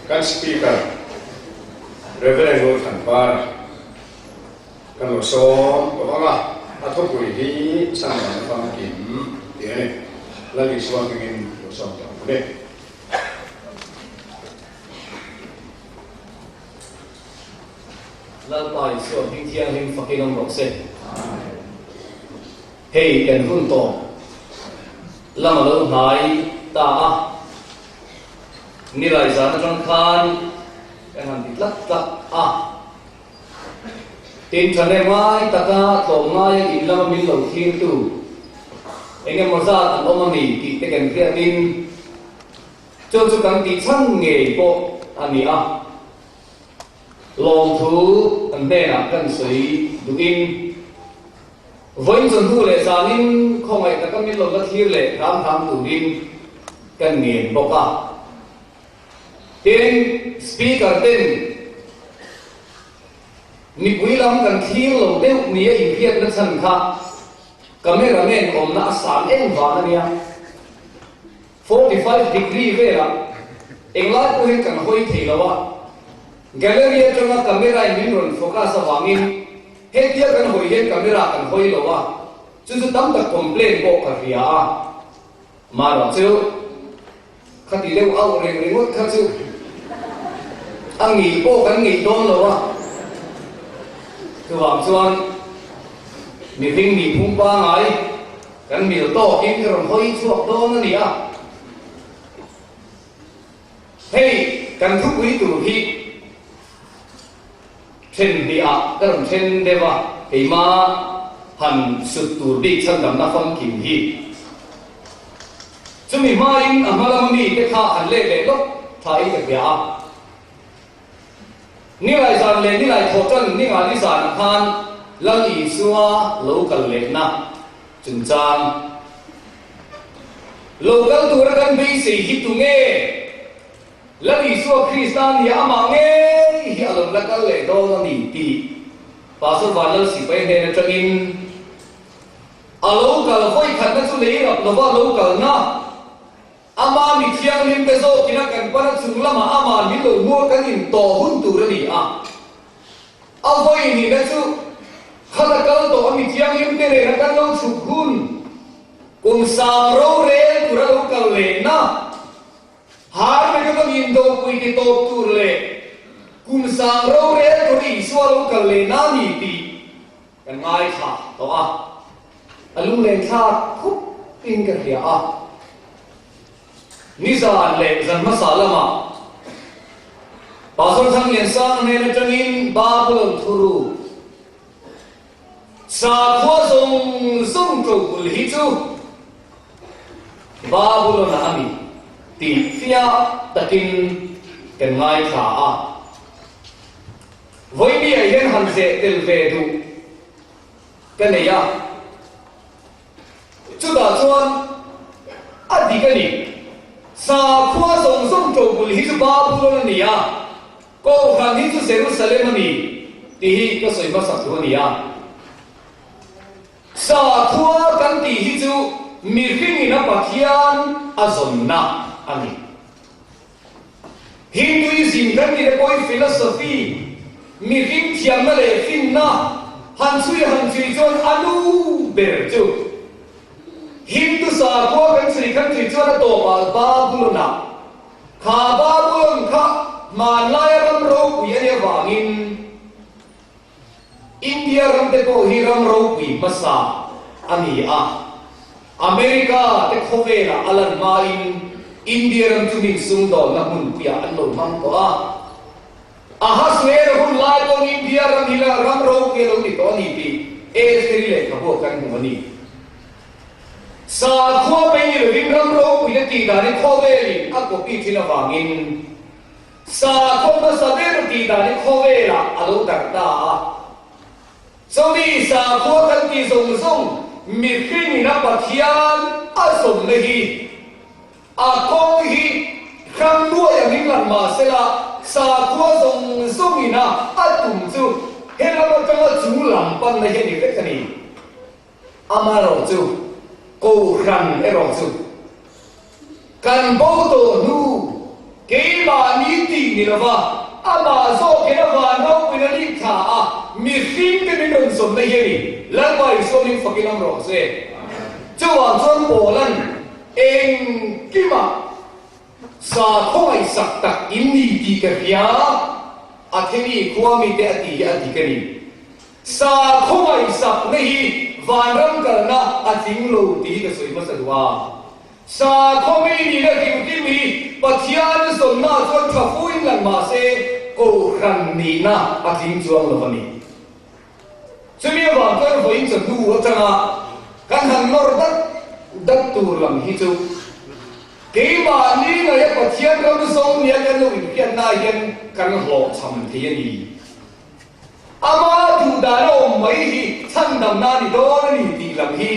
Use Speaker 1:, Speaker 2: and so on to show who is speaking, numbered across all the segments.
Speaker 1: Kan Speaker Rev. Ngurthanpara kan lo sawm tawh ang a, a thupui hi chhan dan famkim tih a ni. Lal Isua hmingin lo sawm tawh ang le.
Speaker 2: Lalpa Isua hming thianghlim fakin awm rawh se. Hei kan hun tawh lam a lo hnai ta a, nilai zan atang khan kan han ti tlat tlat a. Tin, thahnem ngai taka tlawm ngaia in lama min lo thirtu eng emaw zat an awm a ni tih te kan hriatin chu chu kan tih chhan ngei pawh a ni a. Lawmthu an hnenah kan sawi duhin vawiin chawhnu leh zanin khawngaih taka min lo la thlir leh hram hram turin kan ngen bawk a. Tin, Speaker ten mipui lam kan thlir lo deuh nia inhriatna chhan kha cameraman awmna a san em vang a nia. 45 degree velah englai pawh hian kan hawi thei lo a, gallery atanga camera in min rawn focus avangin hetia kan hawi hian camera kan hawi lo a, chu chu tam tak complain pawh ka hria a. Marawh chu khati deuh auh reng ringawt kha chu a ngei pawh kan ngei dawn lo a, chuvang chuan mihring nih phung pangai kan mil tawkin ka rawn hawi chhuak dawn a ni a. Hei kan thupui tur hi then hnih-ah ka rawn then deuh a, keimah han sut tur bik chhandamna famkim hi. Chumi hmain a hma lama mite kha han let leh lawk thain ka hria a. Nilai zan leh nilai thawh tan ni nga ni zanah khan Lal Isua lo kal lehna chungchang lo kal tura kan beisei hi tunge? Lal Isua Krista nia amah ngei hi a lo la kal leh dawn a ni tih Pastor Vanlal Sipai hnen atangin A lo kal vawi khatna chu lei rap lova lo kalna, ama mi thianghlim te zawkin a kan pana chung lamah ama min lo hmuh kan in tawh hun tur a ni a. A vawi nihna chu khala kal tawh a mi thianghlim te nena kan lo chhuk hun, kum sang rorel tur a lo kal lehna, har me ka kan indopui ti tawp tur leh kum sang rorel tur Isua lo kal lehna a ni tih Kan ngaithla tawh a, a lunglen thlak khup in ka hria a. Nizan leh zan hmasa lamah Pastor Thangliansang hnen atangin Babylon thuruk sakhua zawng zawng ṭobul hi chu Babylon-ah a ni tih fiah takin kan ngaithla a. Vawimia hian han zeh tel ve duh ka nei a, chutah chuan a dik a ni. Sakhua zawng zawng ṭobul hi chu Babulon a ni a, Kohhran hi chu Jerusalem a ni tih hi ka sawi hmasak duh a ni a. Sakhua kan tih hi chu mihringin a Pathian a zawnna a ni. Hinduism kan tih te pawh hi philosophy, mihring thiamna leh finna han chhui han chhui chuan a nu ber chu Hindu sakhua kan chhui kan chhui chuan a tawpah Babulon-ah kha Babulon kha hmanlaia ram ropui a nih avangin India ram te pawh hi ram ropui hmasa a ni a, America te khawvelah a lan hmain India ram chu min sumdawnna hmunpuiah an lo hmang tawh a. Ahasuera hun lai paw'n India ram hi la ram ropui a lo ni tawh a ni tih Esteri lehkhabu ah kan hmu a ni. Sakhua mai ni lovin ram ropuina tih danin khawvelin a copy thin avangin, Sakhaw hmasa ber tih danin khawvelah a lo darh ta a. Chumi sakhua kan tih zawng zawng mihringin a Pathian a zawmna hi a kawng hi hrang nuai angin lang mah sela, sakhua zawng zawngin a a tum chu he lam atanga chung lam panna hi a ni vek a ni. Amaherawhchu, Kohhran erawh chu kan bo tawh hnu. Keimahni tih ni lova, amah zawkin a van ropuin a lik thla a, mihringte min rawn zawmna hi a ni. Lalpa Isua min fakin awm rawh se. Chuvang chuan Paula'n engkimah sa khawngaihsak tak in ni tih ka hria, Atheni khua mite a tih hi a dik a ni. Sa khawngaihsakna hi vanram kalna a tling lo tih hi ka sawi hmasa duh a. Sa khawmi nihna hrimhrim hi Pathian zawnna chuan tha fuin lang mah se Kohhran nihna a tling chuang lo a ni. Chumi avang chuan vawiin chawhnu atanga kan han nawr dat dat tur lam hi chu keimahni ngaia Pathian ram zawng nia kan lo inhriatna hian kan hlawhchham thei a ni. Ama duhdan a awm mai hi chhandamna a ni dawn a ni tih lam hi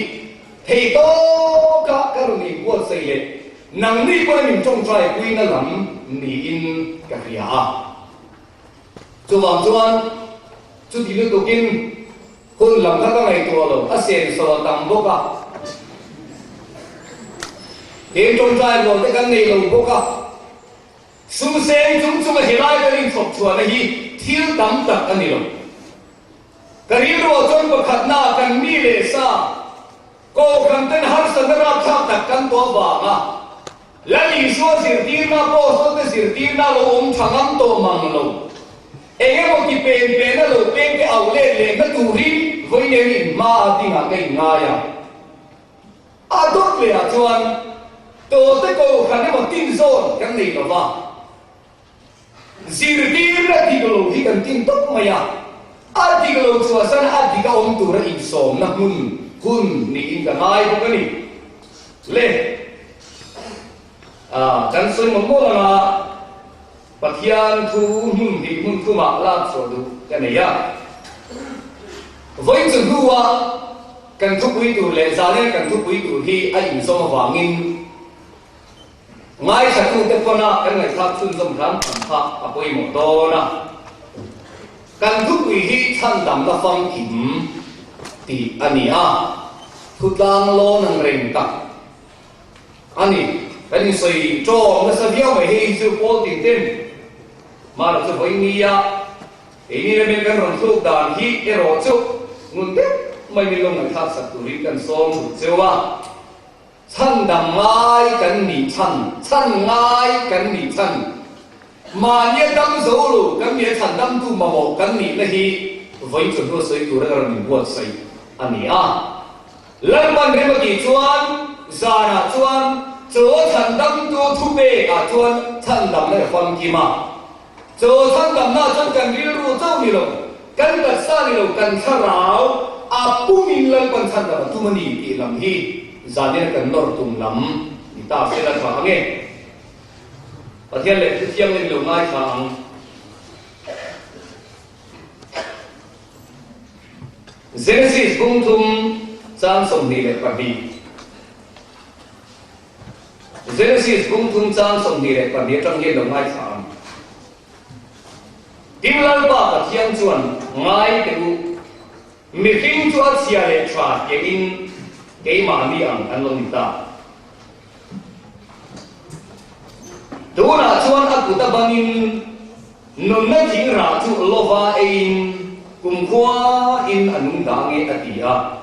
Speaker 2: thei tawka ka rawn inbuatsaih leh nangni pawhin min tawngtai puina lam niin ka hria a. Chuvang chuan chuti lutukin hun lam kha ka ngaihtuah lo, a senso a tam bawk a, heng tawngtai rual te kan nei lo bawk a. Sum seng chung chunga helai kan inchhawp chhuahna hi thil tam tak a ni lo. Ka rilruah chuan pakhatna kan mi leh sa Kohhran ten harsatna rapthlak tak kan tuah vanga Lal Isua zirtirna Apostle te zirtirna lo awm tha ngam tawh mang lo. Eng emaw ti pen pena lo peng te auh let lehna turin vawiin inhma a dingah ka inngai a. A dawt lehah chuan tawte kohhran emaw tin zawn kan nei lo va, zirtirna dik lo hi kan tin tawp mai a, a dik lo chhuahsan a dik a awm tura insawmna hmun hun niin ka ngai bawk a ni. Le, kan sawi mawlh mawlh ang a, Pathian thu hmun hnih hmun thumah lak chhuah duh ka nei a. Vawiin chu hnua kan thupui tur leh zalen kan thupui tur hi a inzawm avangin ngaithlatute pawna kan ngaihthlak chhunzawm hram hram kha a pawimawh dawn a. Kan thupui hi chhandamna famkim tih a ni a, thutlang lawn ang reng tak A ni, kan insawi ṭawm nasa viau mai hei chu Paul tin ten Mara chu vawi nia, keini remin kan rawn thluk dan hi erawh chu ngun deuh mai min lo ngaihthlak sak turin kan sawm duh cheu a. Chhandam ngai kan nih chhan, chhan ngai kan nih chhan, mahnia dam zo lo kan nih a chhandamtu mamawh kan nihna hi vawi chu hnu a sawi tura ka rawn inbuatsaih a ni a. Lalpan rem a tih chuan zanah chuan chaw chhandamtu thupekah chuan chhandamna ka famkim a. Chaw chhandamnaah chuan kan rilru chauh ni lo, kan taksa ni lo, kan thlarau a pumin Lalpan chhandam a tum a ni tih lam hi zanin a kan nawr tum lam ni ta se la tha ang e. Pathian leh Thuthianghlim lo ngaithla ang. Genesis bung thum chang 22 Genesis bung thum chang 22 atang hian lo ngaithla ang. Tin Lalpa Pathian chuan ngai teh u, mihring chu a chhia leh tha tiangin keimahni ang an lo ni ta. Tunah chuan a kut a bangin Nunna thing rah chu lova eiin kumkhua in a nung dang e a ti a.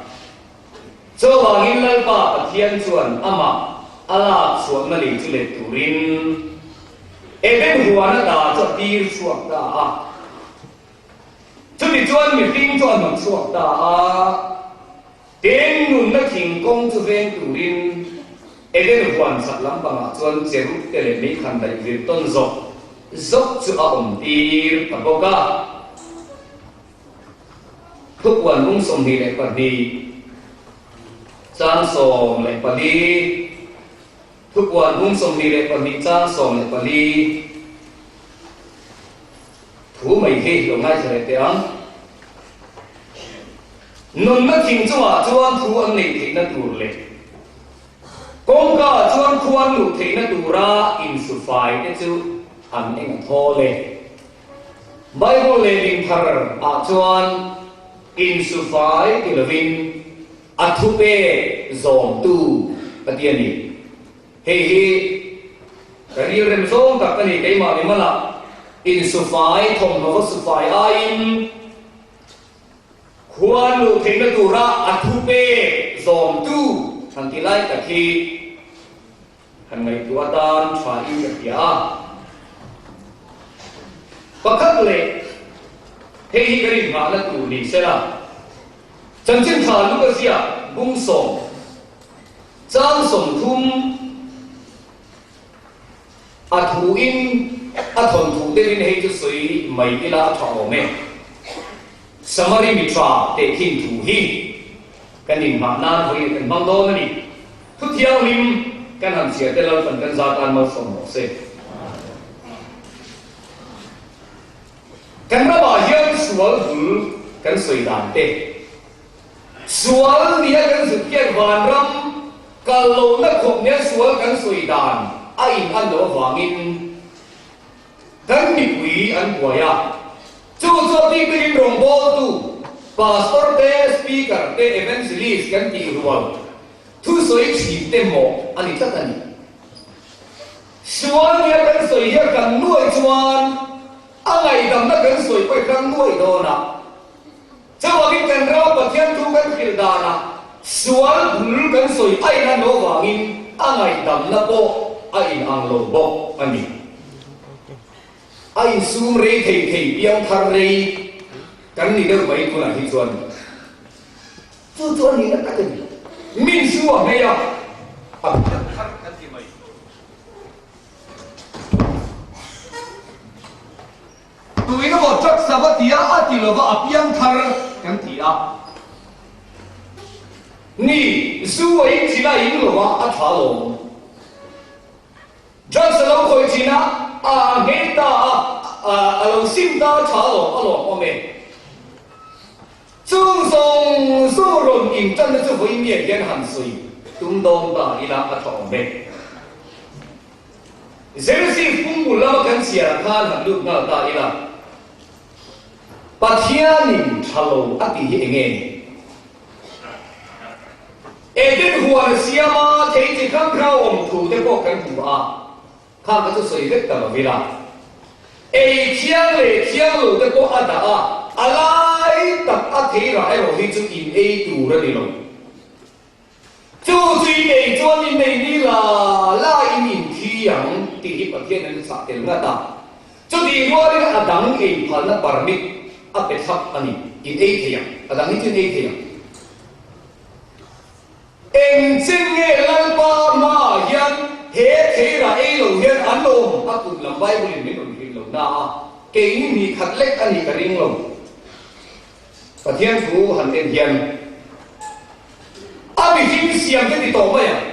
Speaker 2: Chuvangin Lalpa Pathian chuan amah a lak chhuahna lei chu let turin Eden huan a dah chu a tir chhuak ta a. Chutichuan mihring chu a hnawt chhuak ta a. Tin, nunna thing kawng chu veng turin Eden huan chhak lampangah chuan cherub te leh meikhan daih vir tawn zawk zawk chu a awm tir ta bawk a. Thupuan bung 22 chang 14 Thupuan bung 22 chang 14 thu mai hi lo ngaithla leh teh ang. Nunna thing chungah chuan thu an neih theihna tur leh kawngka ah chuan khu an luh theihna tura insufai te chu an eng a thawl e. Bible lehling thar ah chuan insufai ti lovin a thupe zawmtu a ti a ni. Hei hi. Ka rilrem zawng tak a ni keimah mimalah insufai thawmhnaw va sufai aiin Khuan luh theihna tura a thu pek zawmtu han ti lai tak hi han ngaihtuah atan tha in ka hria a. Pakhat leh hei hi kan inhmahna tur ni sela, Chanchin tha Luka ziak bung sawm chang 30 a thu in a thawnthu deuhin hei chu sawi mai ila a tha awm e. Samari mi tha tehkhin thu hi kan inhmah nan vawiin kan hmang dawn a ni. Thu thianghlim kan han chhiar te Lalpan kan za tan malsawm rawh se. Kan ramah hian sual bul kan sawi dan te, sual nia kan zut hian vanram kal lohna khawp nia sual kan sawi dan a in an loh avangin kan mipui an buai a. Chu chu a bik takin rawngbawltu, pastor te, speaker te, evangelist kan tih rual thusawi thin te mawh a ni tlat a ni. Sual nia kan sawi hian kan nuai chuan a ngaihdamna kan sawi pawh i kan nuai dawn a. Chuvangin kan rama Pathian thu kan hrilh danah sual bul kan sawi a in an loh vangin a ngaihdamna pawh a in ang lo bawk a ni. A insum rei thei thei piang thar rei kan ni deuh mai tunah hi chuan chu chu a nihna tak a ni. Min su a hmei a, a piang thar kan ti mai. Tuin emaw truck sava tia a ti lova a piang thar kan ti a. Ni, zu a in thin a in lova a tha lawm. Drugs a lo khawih thin a, a nghei ta a, a lo sim ta a tha lawm a lawm awm e. Chung zawng zawng rawn in tanna chu vawi miah hian han sawi tum dawn ta ila a tha awm e. Genesis pumbu lama kan chhiarah khan han lut nghal ta ila, Pathianin tha lo a tih hi eng nge ni? Eden huan a siam a, thei chi hrang hrang awm thu te pawh kan hmu a, khang kha chu sawi vek ta lo ila. Ei thiang leh thiang lo te pawh a dah a, a lai tak a thei rah erawh hi chu in ei tur a ni lo. Chu chu in ei chuan in nei ni la la in inthi ang tih hi Pathian an chah tel ngat a. Chutih rualin a dang ei phalna permit a pe thlap a ni. In ei thei ang, a dang hi chu in ei thei ang. Eng chen nge Lalpa hmaah hian he theira ei lo hian an awm? A kum lam Bible in min rawn hrilh lo na a, keini ni khat lek a nih ka ring lo. Pathian thu han en hian a mihring siam te ti tawh mai ang.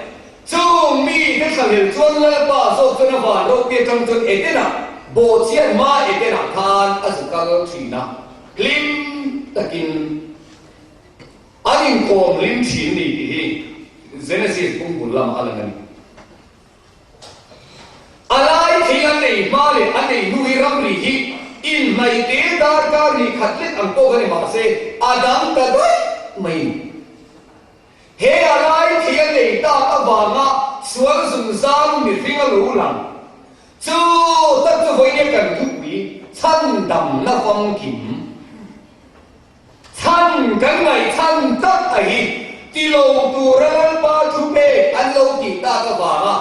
Speaker 2: Chung mi te thlahlel chuan Lalpa zawk chuan a van ropui atang chuan Edenah, bawhchhiat hma Edenah khan a zu kal thin a, hlim takin an inkawm hlim thin ni tih hi Genesis bungbul lamah a lang a ni. A lai thei an nei hma leh an nei hnu hi ramri hi inhnaih te darkar ni khat lek ang pawh kha ni mahse a dang ta daih mai ni. He a lai thei a nei tak avanga sual zungzang mihring a lo lang chu tak chu vawinia kan thupui chhandamna famkim Chhan kan ngaihchhan tak a hi ti lo tura Lalpa thu pek an lo tih tak avanga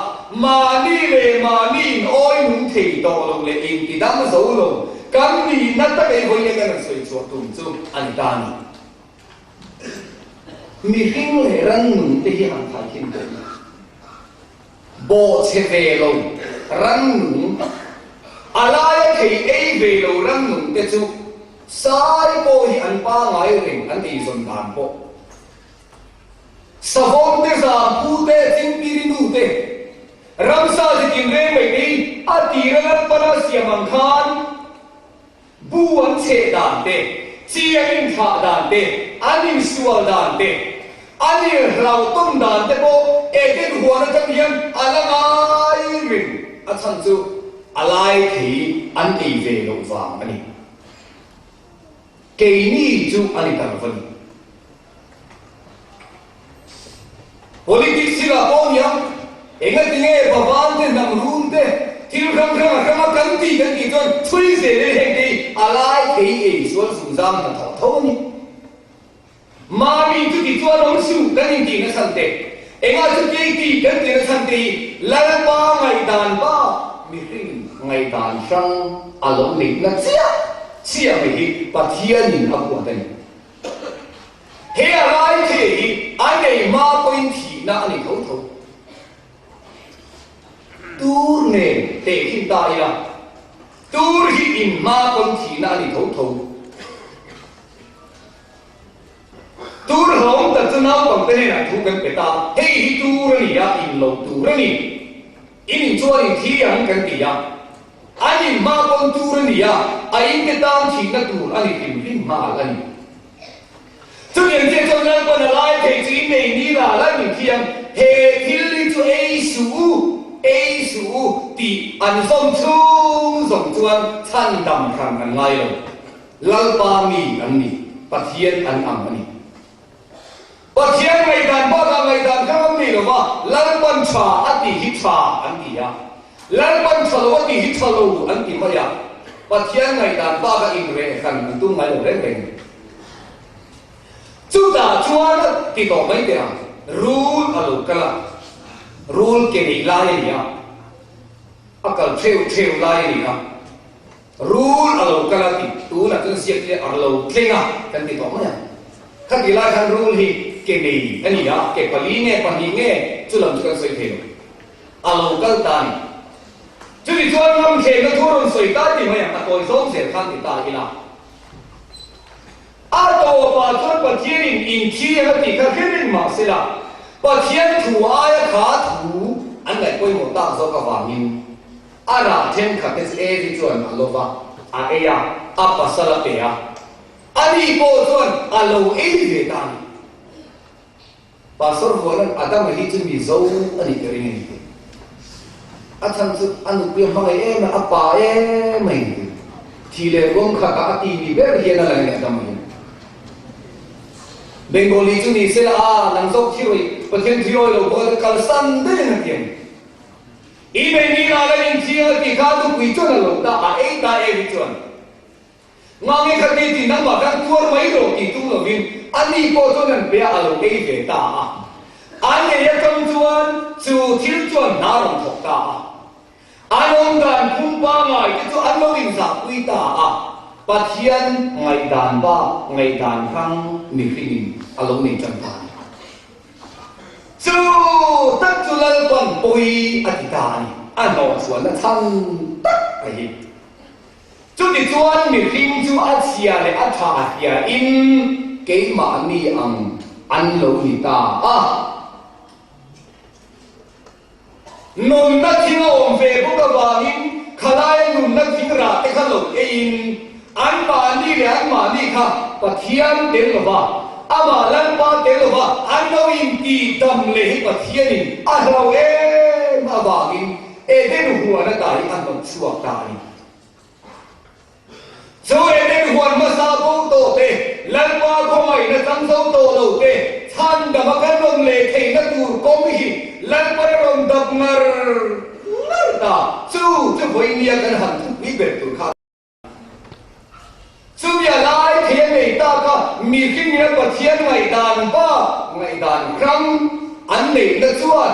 Speaker 2: mahni leh mahni in awi nung thei tawh lo leh in ti dam zo lo kan nihna tak ei vawiin kan han sawi chhuah tum chu a ni ta a ni. Mihring leh rannung te hi han thaikhin tawh ila. Bawhchhe ve lo rannung, a laia thei ei ve lo rannung te chu Sai pawh hi an pangai reng an eizawn dan pawh. Savawm te, Zamphu te, Chingpiri nu te, ramsa chi tinreng mai te hi a tira Lalpana siam ang khan bu an chheh dan te, chi an inthlah dan te, an insual dan te, an inhlauhtawn dan te pawh Eden huan atang hian a la ngai reng. A chhan chu a lai thei an ei ve loh vang a ni. Keini chu a ni ta lo va ni. Politics thil ah pawh niang, enga tinge Bavan te, Hnam Run te. Thil hrang hrang a hranga kan tih kan tih chuan chhui zelin heng te hi a lai thei ei sual zungzam hnathawh tho a ni. Mami chuti chuan awm suh kan intih na chhan te, engah chuti ei tih kan tih na chhan te hi Lalpa ngaihdan bak mihring ngaihdan hrang a lo neihna chiah chiah mai hi Pathianin a huat a ni. He a lai thei hi a nei hma pawhin thihna a ni tho tho. Tur nen tehkhin ta ila, tur hi in hma pawn thihna a ni tho tho. Tur hlawm tak chu naupangte hnenah thu kan pe ta, hei hi tur a ni a, in lo tur a ni. In in chuan in thi ang kan ti a, an in hma pawn tur a ni a, a in te tan thihna tur a ni hrim hrim nghal a ni. Chutiang chiah chuan Lalpan a lai thei chu in nei ni la lai min thiam, he thil hi chu ei suh u, ei suh u tih an zawm chhung zawng chuan chhandam hran an ngai lo. Lalpa mi an ni, Pathian an ang a ni. Pathian ngaihdan bakah ngaihdan kha an nei lo va, Lalpan tha a tih hi tha an ti a, Lalpan tha lo a tih hi tha lo an ti mai a, Pathian ngaihdan bakah inreh hran an tum ngai lo reng reng. Chutah chuan ti tawh mai teh ang, rul a lo kal a, rul ke neih lai a ni a, a kal theu theu lai a ni a, Rul a lo kal a tih tunah chuan ziak hi a lo tleng a kan ti tawh mai ang. Khati lai khan rul hi ke nei a ni a, ke pali nge pahnih nge chu lam chu kan sawi thei lo. A lo kal ta a ni. Chumi chuan ngamthlehna thu a rawn sawi ta ti mai ang, a tawi zawng zel khan ti ta ila. A tawpah chuan Pathianin inthiam a tih kha hre reng mah sela, Pathian thu aia kha thu an ngaih pawimawh tak zawk avangin, A rah thenkhat te chu Evi chuan a lo va, a ei a, a pasal a pe a. Ani pawh chuan a lo ei ve ta a ni. Pastor Vuanan Adama hi chu Mizo a nih ka ring a ni tih. A chhan chu a nupui a hmangaih em a, a pa em a ni tih. Thi leh ruam khatah a ti ni ber hian a lang a ni Adama hi. Bengali chu ni sela a, nang zawk thi rawih, Pathian thi awi lo bawk a, kalsan daih ang a ti ang. I nei ni la la in thiang a tih kha nupui chuan a lo ta a ei ta em hi chuan Mange kha ti ti nangmah khan tuar mai rawh tih tum lovin a ni pawh chuan an pe a a lo ei ve ta a. An ei atang chuan chu thil chuan hna rawn thawk ta a. An awm dan phung pangai te chu an lo inzahpui ta a. Pathian ngaihdan bak ngaihdan hrang mihringin a lo nei tan ta a ni. Chu tak chu Lalpan pawi a ti ta a ni, a hnawhchhuahna chhan tak a hi. Chutichuan mihring chu a chhia leh a tha hiain keimahni ang an lo ni ta a. Nunna thing a awm ve bawk avangin khalaia nunna thing rah te kha lo eiin anmahni leh anmahni kha Pathian tel lova, amah Lalpa tel lova an lo intih dam leh hi Pathianin a hlau em avangin Eden huan ata hi a hnawt chhuak ta a ni. Chu Eden huan hmasa bo tawh te, Lalpa khawngaihna chang zo tawh lo te, chhandama kan rawn leh theihna tur kawng hi Lalpa a rawn dap ngar ngar ta. Chu chu vawinia kan han thupui ber tur kha a ni. Chumi a lai thei a nei tak a, mihringin a Pathian ngaihdan bak ngaihdan hrang an neihna chuan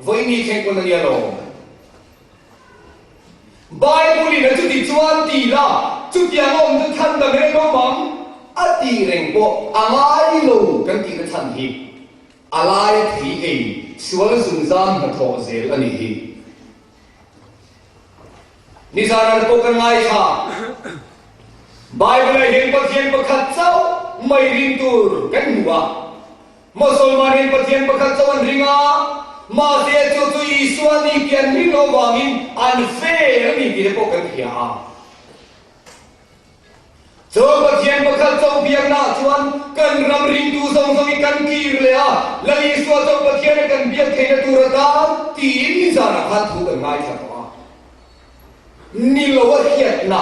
Speaker 2: vawini thleng pawn a nia lawm. Bible in a chuti chuan ti la, chutiang awm chu chhan dang reng awm ang a tih reng pawh a ngai lo kan tihna chhan hi a lai thei ei sual zunzam hnathawh zel a nih hi. Nizan an pawh kan ngaithla. Bible ah hian Pathian pakhat chauh mai rin tur kan hmu a. Mosolman in Pathian pakhat chauh an ring a, mahse chu chu Isua ni tih an ring loh vangin an fail a ni tih te pawh kan hria a. Chu Pathian pakhat chauh biaknaah chuan kan ram ringtu zawng zawng hi kan kir leh a, Lal Isua chauh Pathian a kan biak theihna tur atan tiin nizanah khan thu kan ngaithla tawh a. Ni lo a hriatna,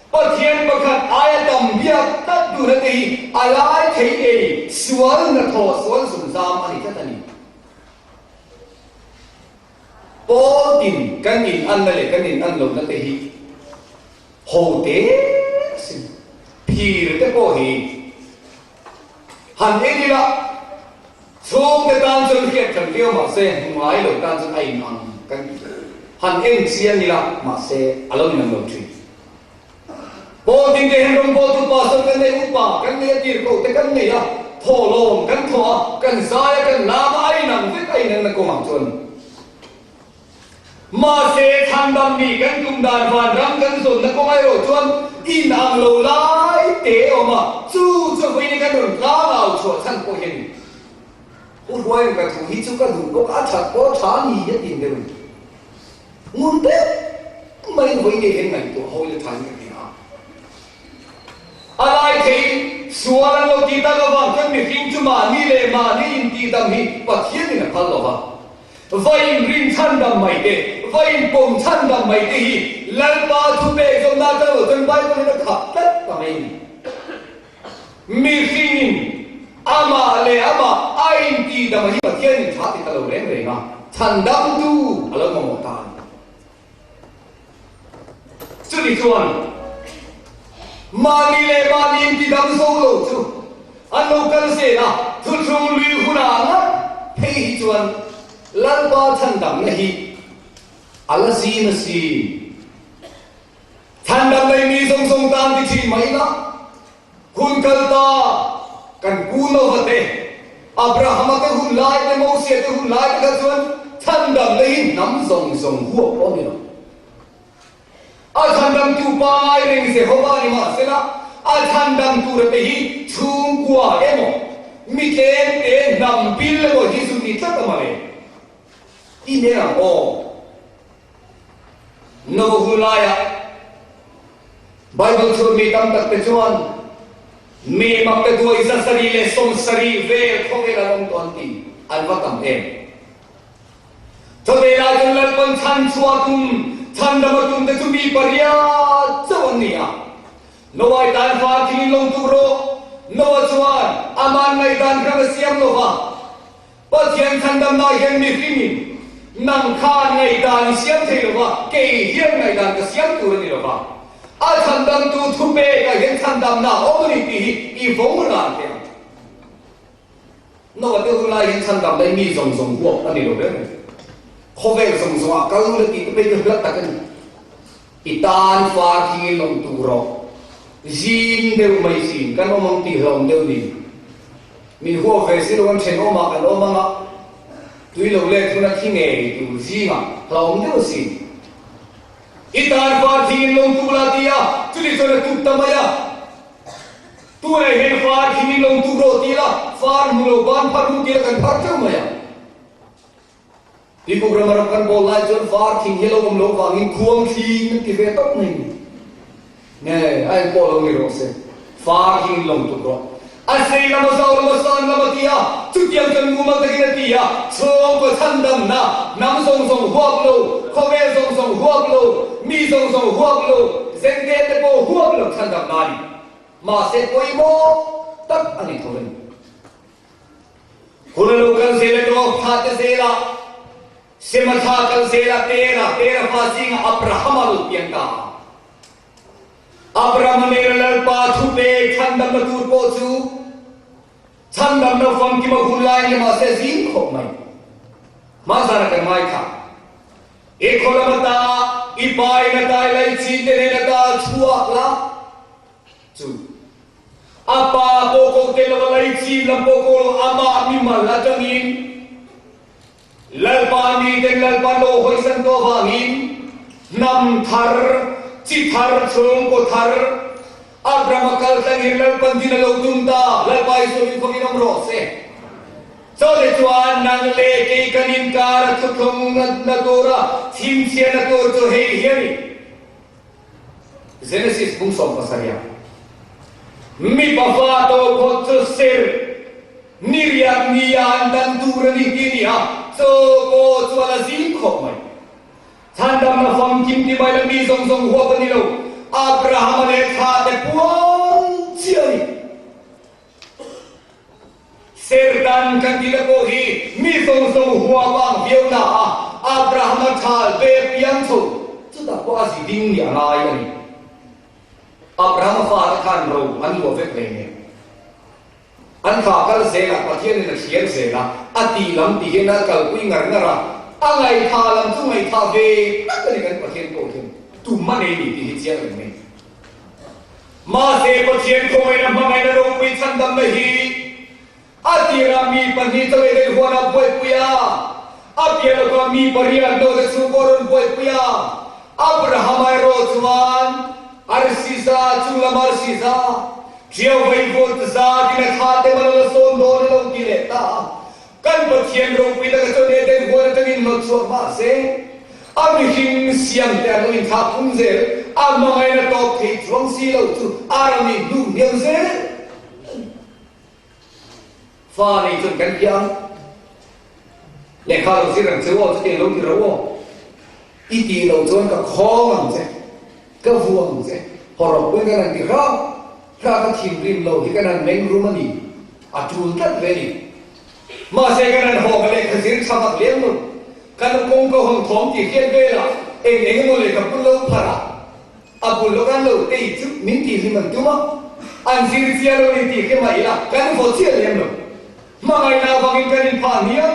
Speaker 2: Pathian pakhat aia tam biak tlat duhna te hi a lai thei ei sual hnathawh sual zungzam a ni tlat a ni. Pawl tin kan in anna leh kan in an lohna te hi ho te sin. Phir te pawh hi han en ila chhungte tan chuan hriat kan viau mahse hmu ngai lo tan chuan a in ang kan han en chiang ila mahse a lo in ang lo thin. Pawl tin te hian rawngbawltu pastor kan nei, upa kan nei a, tirhkoh te kan nei a, thawhlawm kan thawh a, kan zai a, kan lam a, a inang vek a inanna kawngah chuan mahse chhandam mi kan tum dan vanram kan zawnna kawng erawh chuan inang lo lai te a awm a, chu chu vawiin kan rawn tlangau chhuah chhan pawh hian Pu Hruaiin ka thu hi chu ka duh bawk a, that pawh a tha a ni a tin deuh a ni. Ngun deuh maiin vawi ngei hian ngaihtuah ho ila thain ka hria a. A lai thei sual an lo tih tak avang chuan mihring chu mahni leh mahni intihdam hi Pathianin a phal lo va. Vawiin rin chhandam mai te, vawiin pawm chhandam mai te hi Lalpa thupek zawmna atang lo chuan Bible-in a khap tlat ta mai a ni. Mihringin amah leh amah a intihdam hi Pathianin tha ti ta lo reng reng a, chhandamtu a lo mamawh ta a ni. Chutih chuan mahni leh mahni intidam zo lo chu an lo kal zel a, thuthlung lui hunah ngat phei hi chuan Lalpa chhandamna hi a la zim asin. Chhandam nei mi zawng zawng tan ti thin mai ila, hun kal ta kan pu Nova te, Abrahama te hun lai te, Mosia te hun lai te kha chuan chhandam nei hi hnam zawng zawng huap pawh a ni lo. A chhandamtu pangai reng Jehova ni mahsela, a chhandam tura te hi chhungkua emaw, mi tlem te, hnam bil emaw hi zu ti tlat a mawle. I nen ang aw. Nova hun laia Bible chhun mi tam tak te chuan mi mak te duai 770 vel khawvel an awm tawh an ti, an va tam em. Chawhmeh lai chuan Lalpan chhan chhuah tum, chhandam a tum te chu mi pariat chauh an ni a. Noah-i tan far thing in lo tuk rawh. Noah chuan aman ngaihdan hrang a siam lo va. Pathian chhandamna hian mihringin nang khan ngaihdan i siam thei lo va, kei hian ngaihdan ka siam tur a ni lo va. A chhandamtu thupekah hian chhandamna a awm a ni tih hi i vawng ran teh ang. Noah te hun lai hian chhandamna hi mi zawng zawng huap a ni lo reng reng. Khawvel zawng zawngah kal ula tih te phei chu hlat tak a ni. I tan far thingin awm tur rawh. Zim deuh mai sin, kan awm ang tih hlawm deuh ni. Min huap ve si lo an thenawmah kan awm ang a, tui lo let hun a thi ngei tur zingah hlawm deuh sin. I tan far thingin lo tuk la ti a, chuti chuan a tuk ta mai a. Tunah hian far thingin lo tuk rawh ti la, far hmu lo ban phar ru ti la kan phar teuh mai a. Ti program a ram kan bawl lai chuan var thing hi lo awm loh vangin khuang thling an ti ve tawp mai ni. Nge a eng pawh lo ni rawh se, var thing in lawng tuk rawh. A sei lam a zau lam a san lam a ti a, chutiang chuan mumal takin a ti a, chhawngkaw chhandamna, hnam zawng zawng huap lo, khawvel zawng zawng huap lo, mi zawng zawng huap lo, zente te pawh huap lo chhandamna a ni. Mahse pawimawh tak a ni tho a ni. Hun a lo kal zel a tawk thla te zel a, Sema thla kal zel a, Tera, Tera fa zingah Abrahama lo piang ta a. Abrahama nena Lalpa thupe chhandamna tur pawh chu chhandamna famkima hun lai ni mahse zing khawp mai. Hma zana kan ngaithla. I khaw lam ata, i pa in ata, i laichin te nen ata chhuak la. Chu a pa pawh ko te lova laichin lam pawh ko lo amah mimal atangin Lalpa miten Lalpa lo hawisan tawh avangin hnam thar, chi thar, chhungkaw thar Abraham a kal tlangin Lalpan din a lo tum ta, Lalpa Isua min khawngin awm rawh se. Chawlh chuan nang leh kei kan inkar a thuthlung na tura chhinchhiahna tur chu hei hi a ni. Genesis bung 17 mipa fa tawh phawt chu ser ni riak ni a an dan tur a ni ti a ni a, chaw pawh chu a la zing khawp mai. Chhandamna famkim ti mai la mi zawng zawng huap a ni lo, Abrahama leh thla te pual chiah a ni. Serdan kan tih te pawh hi mi zawng zawng huap ang viau na a, Abrahama thal ve piang chho chutah pawh a zi ding nih a ngai a ni. Abrahama fate khan ro an luah vek ve nen. An fa kal zelah Pathianin a thliar zel a, a tih lam ti hian a kalpui ngar ngar a, a ngaihthah lam chu ngaihthah ve tak a ni kan Pathian pawh hian tum a nei ni tih hi chiang reng mai. Mahse Pathian khawngaihna hmangaihna ropui chhandamna hi a tirah mi pahnih chawei daih huanah buaipui a, a piah lawkah mi pariat naute chhungkaw rawn buaipui a, Abrahama erawh chuan arsi za chunglam arsi za Ṭiau vaivut zat in a thla te mal a la sawn dawn a lo ti leh ta a. Kan Pathian ropui taka chuan Eden huan aṭangin hnawt chhuak mah se, a mihring siam te an lo inthlak phung zel, a hmangaihna tawp thei chuang si lo chu a ram in hnuh hniam zel a ni. Fa nei chuan kan piang lehkha lo zir ang che u aw, chutiang lo ti ro aw. I tih loh chuan ka khawng ang che, ka vu ang che, hawrawp pawhin kan han ti hrang hrang a, thinrim lo hi kan han meng rum a ni, a tul tlat ve a ni. Mahse kan han haw ka lehkha zir tha vak lem lo, kan kawngka hawn thawm tih hriat velah eng eng emaw lehkha bul lo pharh a, a bul lawk an lo tei chu min tih hlim an tum a, an zir chiah lo ni tih hre mah ila kan vaw chiah lem lo. Hmangaihna avangin kan inphah hniam,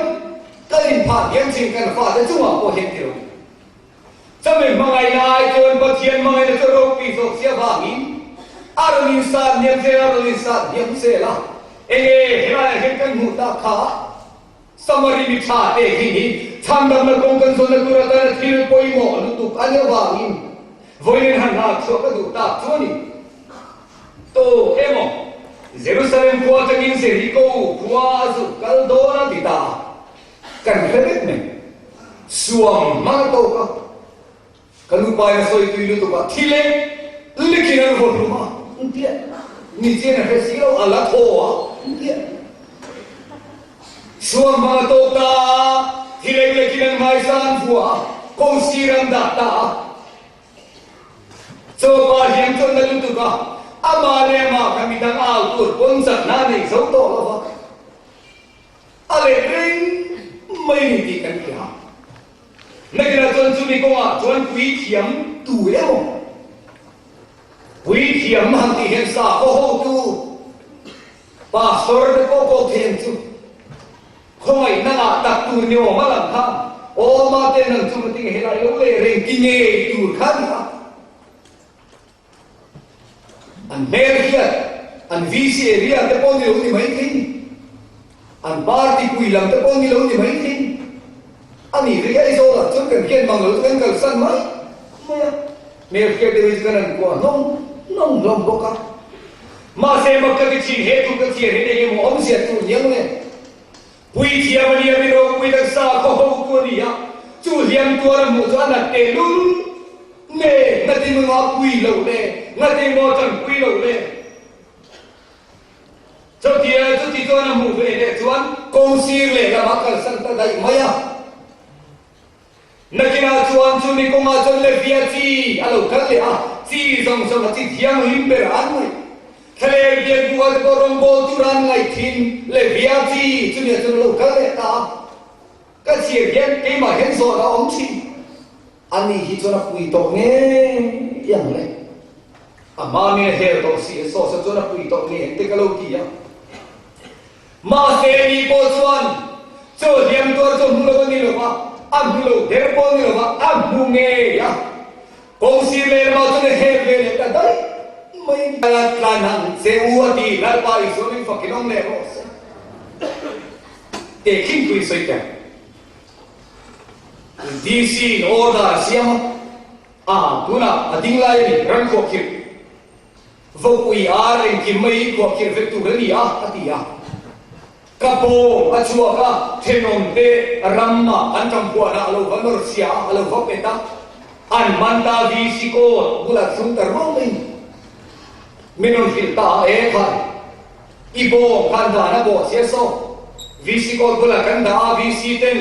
Speaker 2: kan inphah hniam chin kan fate chungah pawh hian ti lo. Chami hmangaihna ai chuan Pathian hmangaihna chu ropui zawk si avangin a rawn insat hniam zel a rawn insat hniam zel a. Enge helaiah hian kan hmuh tak kha Samari mi tha te hi hi chhandamna kawng kan zawnna tur atana thil pawimawh lutuk a nih avangin vawiin han hlak chhuah ka duh tak chu a ni. To emaw, Jerusalem khua atangin Jeriko khua a zuk kal dawn a ti ta a, kan hre vek mai. Suam hmang a tawk a, ka nupain a sawi tui lutuk a, thi lek lekin an vaw hlum a, engtiah ni chian a hre si lo, a la thaw a, engtiah. Suam hmang a tawk ta a, thi lek lekin an hmaisan vua a, ko sir an dah ta a. Chawpa hian chuan na lutuk a, amah leh amah kha midang au tur pawn chakna a nei zo tawh lo va, a let reng mai ni tih kan hria. Nakinah chuan chumi kawngah chuan puithiam tu emaw, puithiam han tih hian sakhaw hotu, pastor te pawh kawk thei ang chu. Khawngaih nangah tak tur ni awm a lang kha, aw mate nang chu mating helai lo leh reng ti ngei tur kha ni a. An hmel hian an VC area te pawh ni lo ni mai thei ni. An party pui lam te pawh ni lo ni mai thei ni. A nih ri Aizawl ah chuan kan hian mang lo chu kan kalsan mai mai a. Hmel hriat deuh hi chu kan han kuah hnawng hnawng hlawm bawk a. Mahse mak ka ti thin, he thu ka chhiar hi eng emaw awmzia tur niang le? Puithiam a nia, mi ropui tak sakhaw hotu a ni a, chu hliam tuar a hmuh chu a nat teh lul nge, ngati maw a pui loh le, ngati maw a tanpui loh le? Chutia chuti chuan a hmuh ve leh chuan kawng sir lehlam a kalsan ta daih mai a. Nakinah chuan chumi kawngah chuan Levia chi a lo kal leh a, chi zawng zawng a chi thianghlim ber an ngaih. Thlaler biakbuka te pawh rawngbâwl tur an ngaih thin Levia chi chumi ah chuan a lo kal leh ta a. Ka chhiar hian keimah hian zawhna a awm thin. Ani hi chuan a pui tawh ngei ang le. A hma min a hel tawh si a, saw saw chuan a pui tawh ngei ang te ka lo ti a. Mahse ni pawh chuan chaw hliam tuar chu a hmu lo a ni lo va, a hmu lo der pawh a ni lo va, a hmu ngei a. Kawng sir leh lamah chuan a hel ve leh ta daih mai a ni. A tlan ang che u a ti, Lalpa Isua min fakin awm leh rawh se. Tehkhin pui sawi teh. DC in order a siam a, a tunah a ding lai a ni, ram khuahkhirh. Vawpui ar engkim mai hi khuahkhirh vek tur a ni a, a ti a. Ka bawm a chhuak a, thenawm te ramah an ṭampuanah a lo va nawr chhia a, a lo va pet a. An man ta VC court bulah thlung ta ruang mai ni. Min rawn hrilh ta a, E khan, i bawm khan dan a bawh chhia saw. VC court bulah kan dah a, VC ten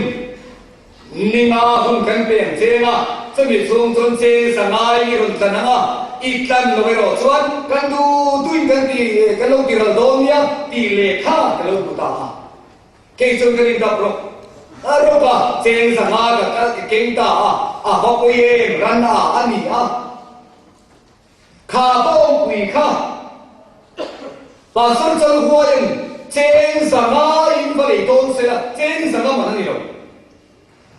Speaker 2: Ninga hun kan peng cheng a, chumi chhung chuan cheng sangai i rawn tlan ang a, i tlan lo erawh chuan kan duh duhin kan ti kan lo ti ral dawn nia tih lehkha ka lo hmu ta a. Kei chuan ka rin dap rawh. A rawk a, cheng 500 ka kal ka keng ta a, a va pawi em ran a a ni a. Kha bawngpui kha Pastor Chalhuaiin cheng 500 in va lei dawn se la, cheng 500 man a ni lo.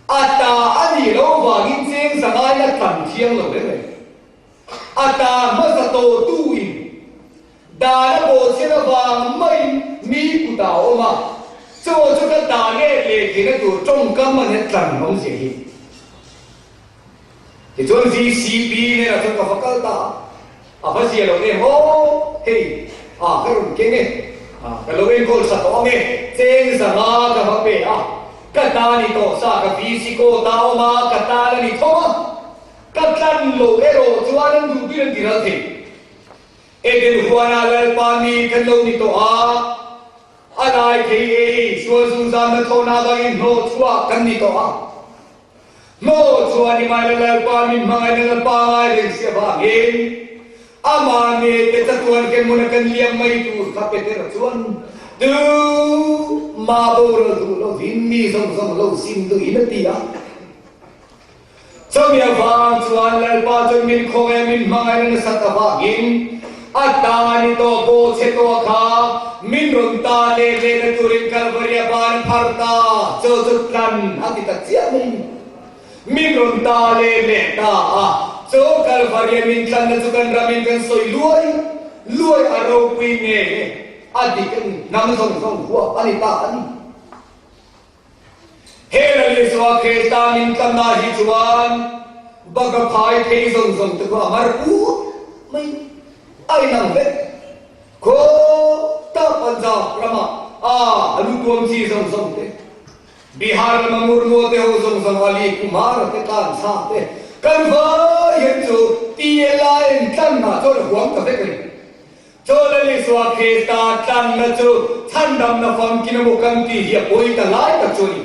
Speaker 2: A ta a nih loh vangin cheng 500 in a tlan thiang lo reng reng. A ta hmasa tawhtu in dan a bawhchhiat avang maiin mi kutah a awm a, chaw chu ka ta let leh theihna tur tawngkam a nia tlan awm zia hi. Tichuan VCP hnenah chuan ka va kal ta a, a va zia lo em aw, hei a ka rawn keng e, ka lo enkawl sa tawh ang e, cheng 500 ka va pe a, ka ta ni tawh sa ka VC kawt a awm a, ka tan a ni tho a, ka tlan lo erawh chuan an duh tuin an ti ral thei. Eden huanah Lalpa mi kan lo ni tawh a, a lai thei ei, sual zungzamna thawhna avangin hnawhchhuah kan ni tawh a. Hmaw chuan i ngai la Lalpa min hmangaih na Lalpa ngai reng si avangin amah nge te chatuan ke hmuna kan liam mai tur kha Petera chuan tu mah boral duh lovin mi zawng zawng lo sim duhin a ti a. Chumi avang chuan Lalpa chuan min khawngaih min hmangaih na nasat avangin a ta ni tawh pawh chhe tawh kha min rawn ta let leh na turin Kalvaria ban phar ta chaw chu tlan a ti ta chiah mai ni. Min rawn ta let leh ta a, chaw Kalvaria min tlan na chu kan ramin kan sawi luai luai a ropui nge a dik a ni, hnam zawng zawng huap a ni ta a ni. He Lal Isua Krista min tlanna hi chuan bak a phai thei zawng zawng te khu a mar put mai a inang vek. Khaw ta Punjab rama a a lu tuam chi zawng zawng te, Bihar lama Murmu te ho zawng zawng Ali Kumar te Kansa te kan vai hian chu TLA in tlanna chuan a huam ta vek a ni. Chaw Isua Krista tlanna chu chhandamna famkin emaw kan tih hi a pawi ta lai tak chu a ni.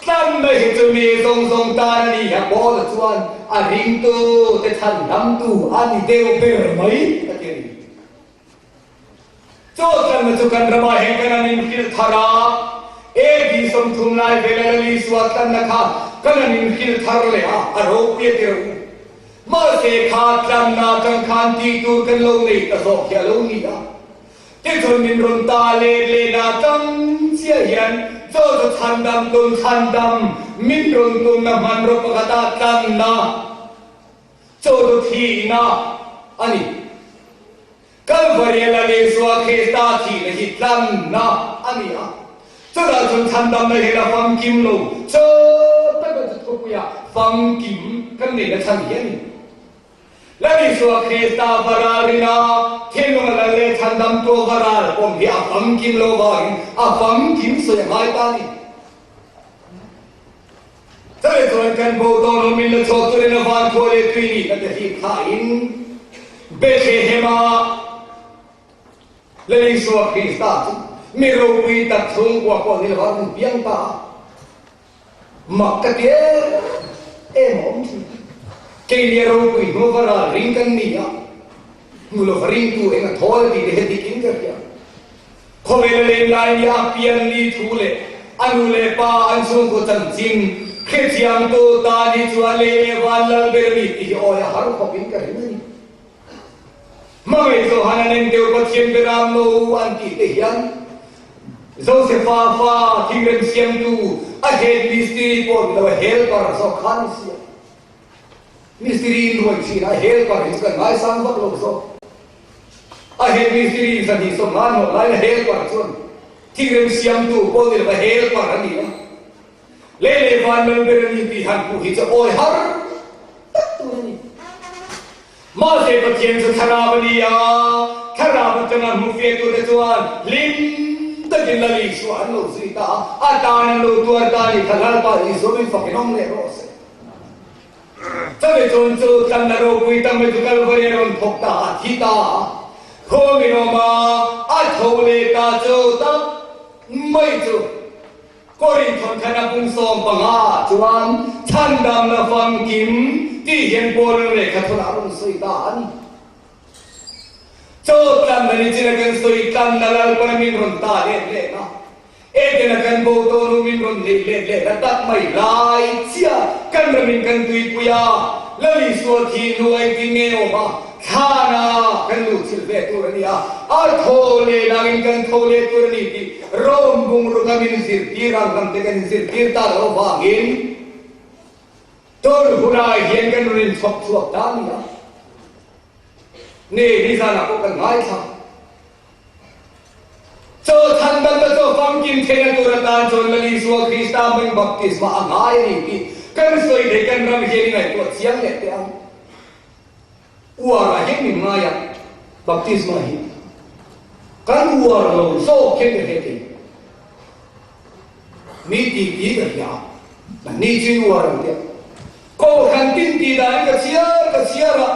Speaker 2: Tlanna hi chu mi zawng zawng tan a ni a, Paula chuan a ringtu te chhandamtu a ni deuh ber mai a ti a ni. Chaw tlanna chu kan ramah hian kan an inhrilh thar a, AD 30 lai vela Lal Isua tlanna kha kan an inhrilh thar leh a, a ropui a ti reuh. Mahse kha tlanna atang khan tih tur kan lo nei ta zawk hi a lo ni a. Tichuan min rawn ta let lehna atang chiah hian chaw chu chhandam tum chhandam min rawn tumna hmanraw pakhata tlanna chaw chu thihna a ni. Kalvaria Lal Isua Krista thihna hi tlanna a ni a, chutah chuan chhandamna hian a famkim lo, chaw taka chu thupuia famkim kan neihna chhan hi a ni. Lal Isua Krista va ral rina thinlunga Lal leh chhandamtu va ral pawm hi a famkim lo vangin a famkim sawi a ngai ta a ni. Chumi chuan kan bo dawn awm in la chhuak turin a van khua leh tui nih na te hi thlahin Bethlehem-a Lal Isua Krista chu mi ropui tak chhungkua pawh ni lova an piang ta a, mak ka ti em em a awm thin. Keini a ropui hnu va ral ring kan ni a, hmu lova ringtu eng a thawl a tih te hi dikin ka hria. Khawvel a len lai ni a pian ni thu leh a nu leh pa an chhungkaw chanchin hrethiamtu ta ni chuan lei leh van lal ber a ni tih hi awi a har khawpin ka ring a ni. Hmangaih Johan an en deuh Pathian beram no an tih te hian Josefa fa thingrem siamtu a head mistiri pawh ni lo a helper zawk kha a ni si a. Mistiri in ruai thin a helper hi chu kan ngaisang vak lo zawk. A he mistiri in 250 hnawh laiin a helper chuan thingrem siamtu pawh ni lova helper a ni a. Lei leh van lal ber a ni tih han hmuh hi chu awi har tak tur a ni. Mahse Pathian chu thlarau a ni a, thlarau atanga hmu fiahtute chuan hlim takin Lal Isua an lo zui ta a, a tan an lo tuar ta a ni kha Lalpa Isua min fakin awm leh rawh se. Chumi chun chu tlanna ropui tam mai chu Kalvari a rawn thawk ta a, thi ta a, khaw min awm a, a tho leh ta chu tak mai chu Korin thawnthan a bung 15 chuan chhandamna famkim tih hian Paul-a'n lehkha thawnah a rawn sawi ta a ni. Chaw tlanna ni chin a kan sawi tlanna Lalpana min rawn ta let leh a. Edena kan bo tawh nu min rawn neih let leh na tak mai lai chiah kan ramin kan tuipui a, Lal Isua thi hnu a engtin nge awm a, thlana kan luh chilh ve tur a ni a, a tho leh nangin kan tho leh tur a ni tih Rome bungruk a min zirtir ang lam te kan inzirtir ta loh avangin tun hunah hian kan rawn inchhawp chhuak ta a ni a. Ni, nizanah pawh kan ngaithla. Chaw chhandamna chaw famkim theihna tur atan chuan Lal Isua Krista hming baptisma a ngai a ni tih kan sawi thei kan ram hian i ngaihtuah chiang leh teh ang. Uarah hian min ngai a, baptisma hi kan uar lo zawk hian ka hre thei. Mi ti ti ka hria a, mahni chu i uar ang teh. Kohhran tin tih danin ka chhiar ka chhiar a,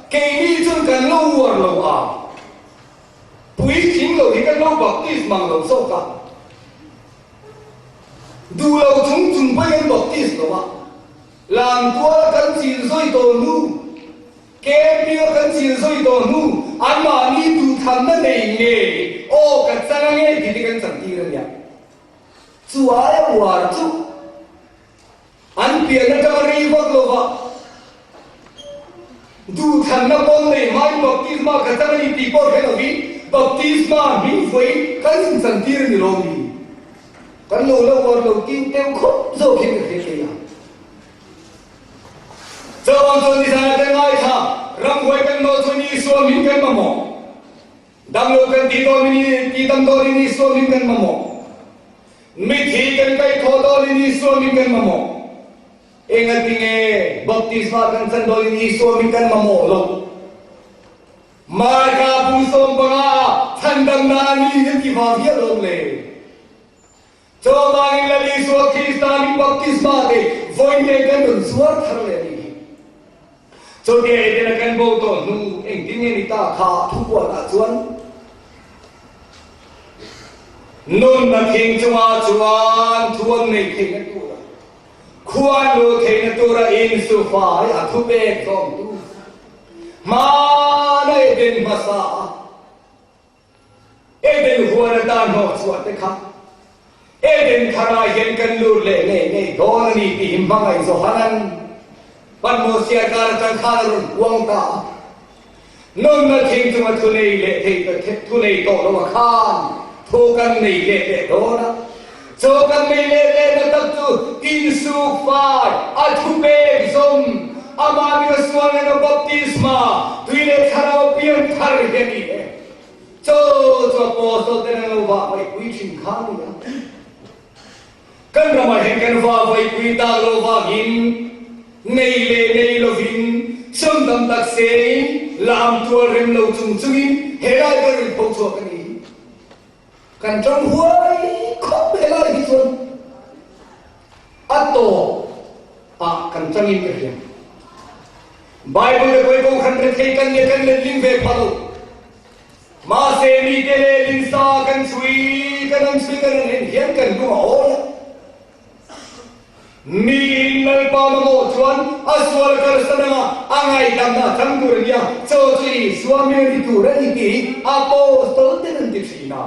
Speaker 2: keini chuan kan lo uar lo a. Puitling lo hi kan lo baptist mang lo zawk a, duh lo chung chung pawhin kan baptist lo a, lamtuala kan chil zawi tawh hnu, camping a kan chil zawi tawh hnu, anmahni duhthamna nei nge aw ka chang ange tih te kan chantir a nia. Chu aia uar chu. An pian atanga rei vak lova duhthlanna pawn nei hmain baptisma ka chang a ni tih pawh hre lovin baptisma hming fuain kan inchantir a ni lo mi? Kan lo la uar lo tiu teu khawp zawk hian ka hre thei a. Chuvang chuan nizan a kan ngaithla, ramhuai kan nawh chuan Isua hming kan mamawh. Damlo kan ti dawn in ti dam dawn in Isua hming kan mamawh. Mithi kan kaih thawh dawn in Isua hming kan mamawh. Engatinge baptisma kan chan dawn in Isua hming kan mamawh lo? Marka bu 15 ah chhandamna a ni nan ti vang hial lawm le. Chuvangin Lal Isua Krista min baptisma te vawi te kan rawn zuar thar leh a nih hi. Chutia Edena kan bo tawh hnu engtin nge ni ta kha thupuanah chuan nunna thing chungah chuan thu an nei theihna tura khuan luh theihna tura insufai a thupek zawmtu hmana Eden hmasa a Eden huan atan hnawh chhuah te kha Eden tharah hian kan lut leh ngei ngei dawn a ni tih hi hmangaih Johanan Patmos-i kar atang khan a rawn puang ta a. Nunna thing chunga thu nei leh thei thu nei tawh lo a khan thu kan nei leh leh dawn a. Chu kan nei leh lehna tak chu insuk fai a thu pek zawm amah mira sual nena baptisma tui leh thlarau pian thar hi a ni e. Chu chu apostle ten an lo vah vaihpui thin kha a ni a. Kan ramah hian kan vah vaihpui tak lo vangin nei leh nei lovin sum tam tak sein lam tual rem lo chung chungin helai ber in pho chhuak a ni hi. Kan ṭang huai khawp helai hi chuan a tawp ah kan ṭangin ka hria. Bible le koi ko khan rethei kan le kan letling ve pha lo. Mahse mite lehlin sa kan chhui kan an chhui kan an en hian kan lung a awl a. Miin Lalpa mamawh chuan a sual kalsan anga a ngaihdamna a chang tur a nia, chaw chu Isua hmel ni tur a ni tih hi Apostol ten an ti thin a.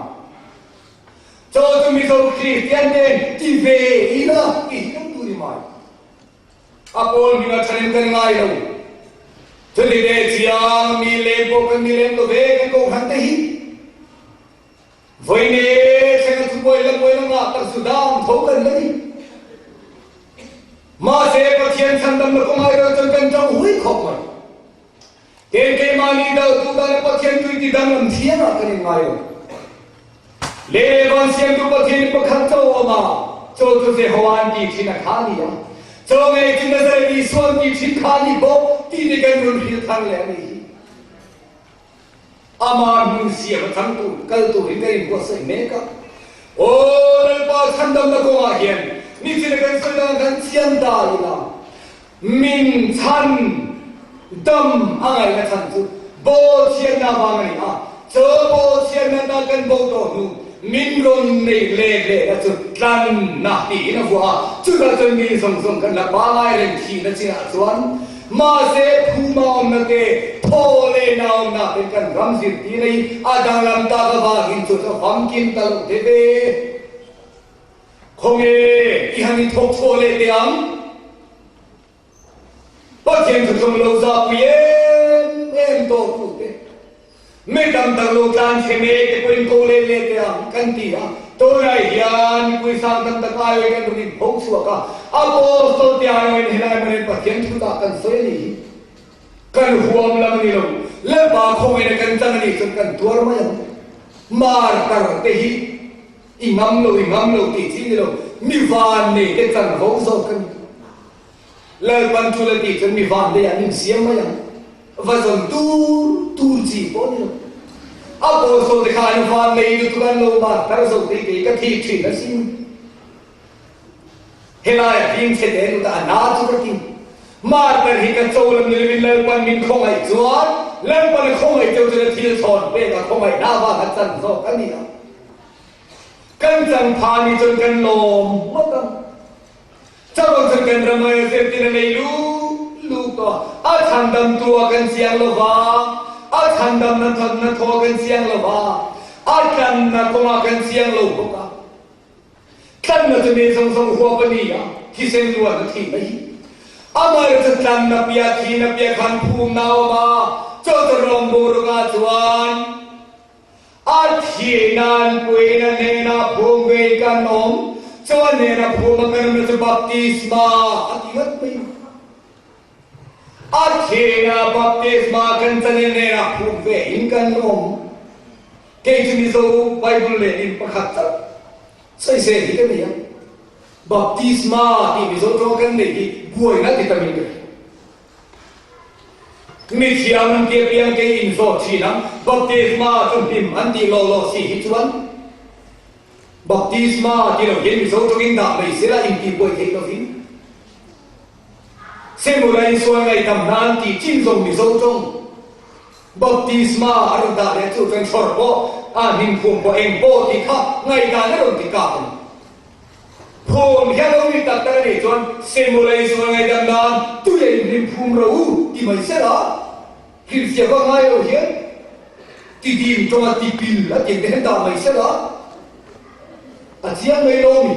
Speaker 2: Chaw chu Mizo Kristian ten ti ve ila tih hi kan tu ni mai. A pawl hming a thanem kan ngai lo. Thil i ve chiang, mi lem pawh kan mi lem lo ve kan kohhran te hi. Vawi ne thleng a thubuai la buai la ngah tak chu dam tho kan la ni. Mahse Pathian chhandamna kawngah erawh chuan kan tang hui khawp mai. Kei keimahni dal tu dana Pathian tui ti danglam thiangah kan inngai lo. Le van siamtu Pathian i pakhat cho a awm a, cho chu Jehovah an ti thin a kha a ni a. Cho ngei chu Nazareth Isua an ti thin kha a ni bawk ti te kan rawn hrilh thar leh a ni hi. Ama hmun siam a chang tur kal turin kan inbuatsaih mek a. Aw Lalpa chhandamna kawngah hian nichina kan sawi dangah kan chian ta ila, min chhan dam a ngaihna chhan chu bawlchhiatna vang a ni a, chu bawlchhiatna tan kan bo tawh hnu min rawn nei let lehna chu tlanna tiin a vuah a, chutah chuan mi zawng zawng kan la pangai reng thihna chinah chuan Mahse, phuma awmna te, thaw leh na awmna te kan ram zirtir a i, a danglam tak avangin chu chu famkim ta lo te ve. Khawnge i han inthawk chhuah leh teh ang? Pathian thuthlung lo zahpui em em tawh tute, mi tam tak lo tlan chhe mek te pawhin ko let leh teh ang kan ti a. Tunah hian mipui sang tam tak aiawin kan rawn inpho chhuak a, Apostol te aiawin helai hmunin Pathian thu dah kan sawi a nih hi. Kan huam lam a ni lo, Lalpa khawngaihna kan chang a nih chuan kan tuar mai ang. Martar te hi i ngam lo, i ngam lo tih chi ni lo, mi van nei te chanvo zawk ka ni. Lalpan tul a tih chuan mi van nei an insiam mai ang. Va zawn tur tur chi pawh a ni lo. Apostol te kha an van nei lutuk an lo martar zo tei tei ka thih thin asin. Helaiah hlim chhe te lut a, a na chu ka ti. Martar hi ka cho lam ni lovin Lalpan min khawngaih chuan Lalpan a khawngaih cheu chuan a thil thawn pek a khawngaihna avanga chan zawk a ni a. Kan chan pha ni chuan kan lawm ngawt ang. Chauh chuan kan ram aia zirtir a nei lut lut tawh a, a chhandam tu ah kan chiang lo va, a chhandam na na thaw ah kan chiang lo va, a tlanna kawngah kan chiang lo bawk a. Tlanna chu mi zawng zawng huap a ni a, thisen luan a thih mai hi. Amaherawhchu chu tlanna piah thihna piah khan phum na a awm a, chaw chu rawngbawrukah chuan A thi nan puiin a hnenah phum vei kan awm, chu a hnena phum a kan awmna chu baptisma a ti ngat mai. A thina baptisma kan chan in hnenah phum ve in kan awm. Kei chu Mizo Bible lehlin pakhat chauh sawisel hi ka nei a, baptisma tih Mizo tawng kan neih hi buaina ti tamin ka hria. Mithiam an tia piang kei in zawt thin ang, baptisma chu hlim an tih lawh lawh si hi chuan baptisma ti lo hian Mizo tawngin dah mai sela intihbuai theih lovin Semula Isuan ngaihdam hna an tih chin zawng Mizo tawng baptisma a rawn dah leh chu chuan thlawr pawh a hnim phum pawh eng pawh tih kha ngaihdan a rawn ti kak a ni. Phum hian lo ni tak tak a nih chuan Semula Isuan ngaihdam nan tui a inhlim phum ro u ti mai sela, hrilhfiah vak ngai lo hian ti dim tawnga ti pil a tiang te hian dah mai sela, a chiang mai lo mi.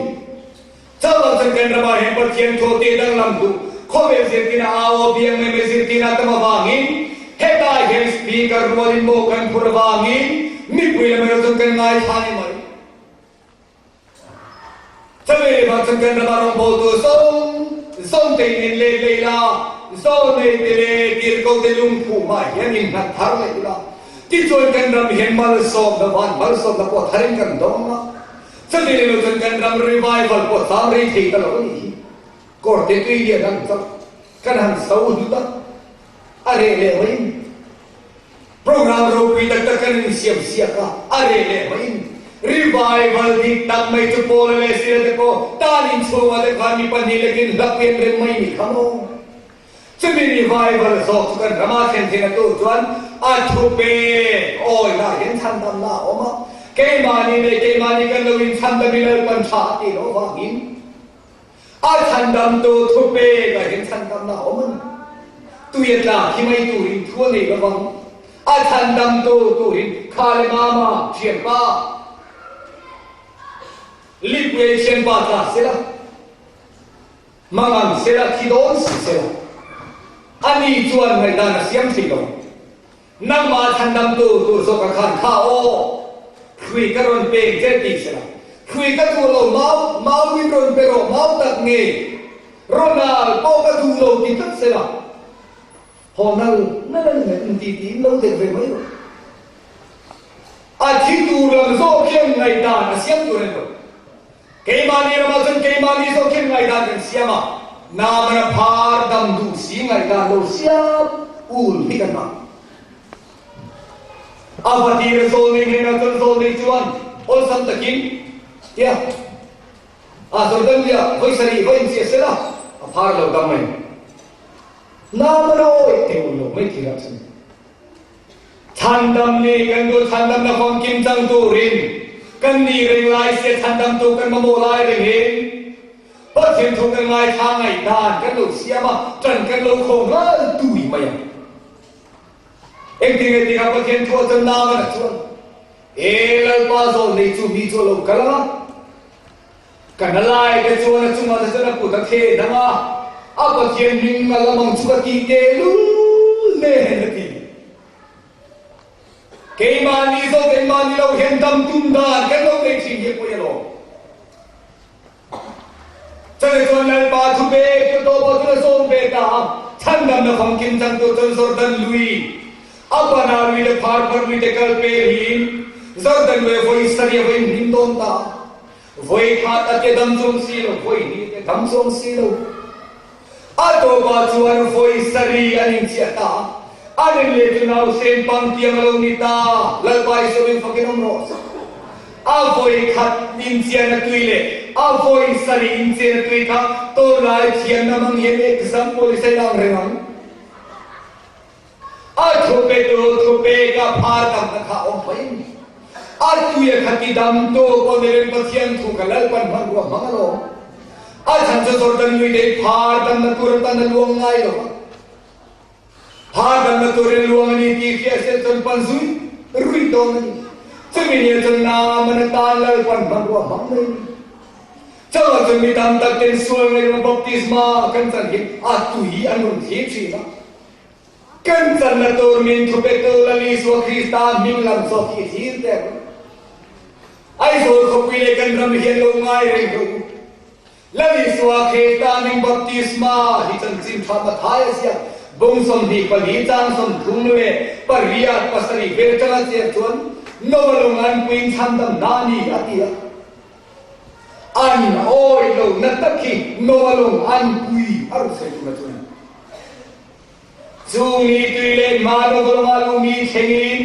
Speaker 2: Chauhvang chuan kan ramah hian Pathian thaw te danglam duh khawvel zirtina au aw biang mai mai zirtina tam avangin hetah hian speaker rualin maw kan phur avangin mipui lam erawh chuan kan ngaithla ni mai. Chawei vang chuan kan rama rawngbawltu zawng zawng te in en let leh ila, zawnei te leh tirhko te lungphumah hian in nghat thar leh ila, tichuan kan ram hian malsawmna van malsawmna pawh tharin kan dawng a, chumi leh lo chuan kan ram revival pawh cham rei thei ta lo a nih hi. Kawrte tui lian ang chauh kan han so hlut a, a reh leh maiin Program ropui tak tak kan insiam siak a, a reh leh maiin revival dik tak mai chu Paula leh Sila te pawh tan inchhungah te khan mi pahnih lekin hlapui an rem mai ni kha maw? Chumi revival zawk chu kan rama thlen theihna tur chuan a thu pek awihah hian chhandamna a awm a, keimahni leh keimahni kan lo inchhandam i Lalpan tha a tih loh avangin A chhandamtu thupekah hian chhandamna a awm a ni. Tui a tla khi mai turin thu a nei lovang. A chhandamtu turin kha le mama thianpa, Lipuiai thianpa tla sela, mangang sela, thi dawn si sela, ani chuan ngaihdan a siam thei lo. Nangmah chhandamtu tur zawk a khan kha aw, hrui ka rawn peng che tih se la, hrui ka duh lo mau, mau min rawn pe rawh, mau tak nge, Ronald pawh ka duh lo ti tlat se la, haw nal nal a ni mai, um tih tiin lo dek ve mai rawh. A thi tur lam zawk hian ngaihdan a siam tur a ni lo. Keimahni ramah chuan keimahni zawk hian ngaihdan kan siam a, namana phar dam duh si ngaihdan lo siam ul hi kan hmang. A va tir zawlnei hnenah chuan zawlnei chuan awlsam takin tia a Jordan luiah vawi sarih va inchiah sela a phar lo dam mai. Namana awih teh ul lo mai thirah chuan. Chhandam ni kan duh chhandamna famkim chang turin kan ni reng lai sia chhandamtu kan mamawh lai rengin Pathian thu kan ngaithla ngaihdan kan lo siam a, tan kan lo khaw nghal tui mai ang. Engtin nge tikah Pathian thu a chan naman a chuan, E Lalpa zawl nei chu mi chu a lo kal ang a. Kan a lai te chuan a chungah te chuan a kut a theh dang a, a Pathian hming a lam ang chu ka tih tehlul nen a ti. Keimahni zawk keimahni lo hian dam tum dan kan lo nei thin hi a pawi alawm. Chutah chuan Lalpa thu pek chu tawpah chuan a sawm ve ta a, chhandamna famkim chang tur chuan Jordan lui, a pana lui leh Pharphar lui te kal pelhin Jordan lui a vawi sarih a vawi hnim dawn ta a. Vawi khat a ke dam chuang si lo, vawi hnih a ke dam chuang si lo. A tawpah chuan vawi sarih an inchiah ta a, an in leh chu nausen pangtiang a lo ni ta, Lalpa Isua min fakin awm rawh se. A vawi khat inchiahna tui leh a vawi sarih inchiahna tui kha tawlai thiamna hmang hian example i sawi lang reng ang. A thu pe tu thu pek a phar damna kha a awm mai a ni. A tuia kha ti dam tu pawh ni reng Pathian thu kha Lalpan hmanrua hmang alawm. A chhan chu Jordan lui te hi phar damna tur atan a luang ngai lo va. Phar damna turin luang a ni tih hria se chuan pan zui rui dawn a ni. Chumi nia chuan Naaman atan Lalpan hmanrua hmang mai a ni. Chauh chuan mi tam tak ten sual ngaihna baptisma kan chan hi a tui an rawn thlir thin a. Kan channa tur min thupetu Lal Isua Krista hming lam zawk hi thlir teh ang. Aizawl khawpui leh kan ram hian lo ngai reng rawh u. Lal Isua Krista hming baptisma hi chanchin tha Matthai a ziak bung 24 chang 38 7 vel atanga chiah chuan Noa lung an puiin chhandam na a ni a ti a. An awi lo na tak hi Noa lung an pui a rawn sawi tum a chu a ni. Chu mi tui leh hmanawlawma lumi thlengin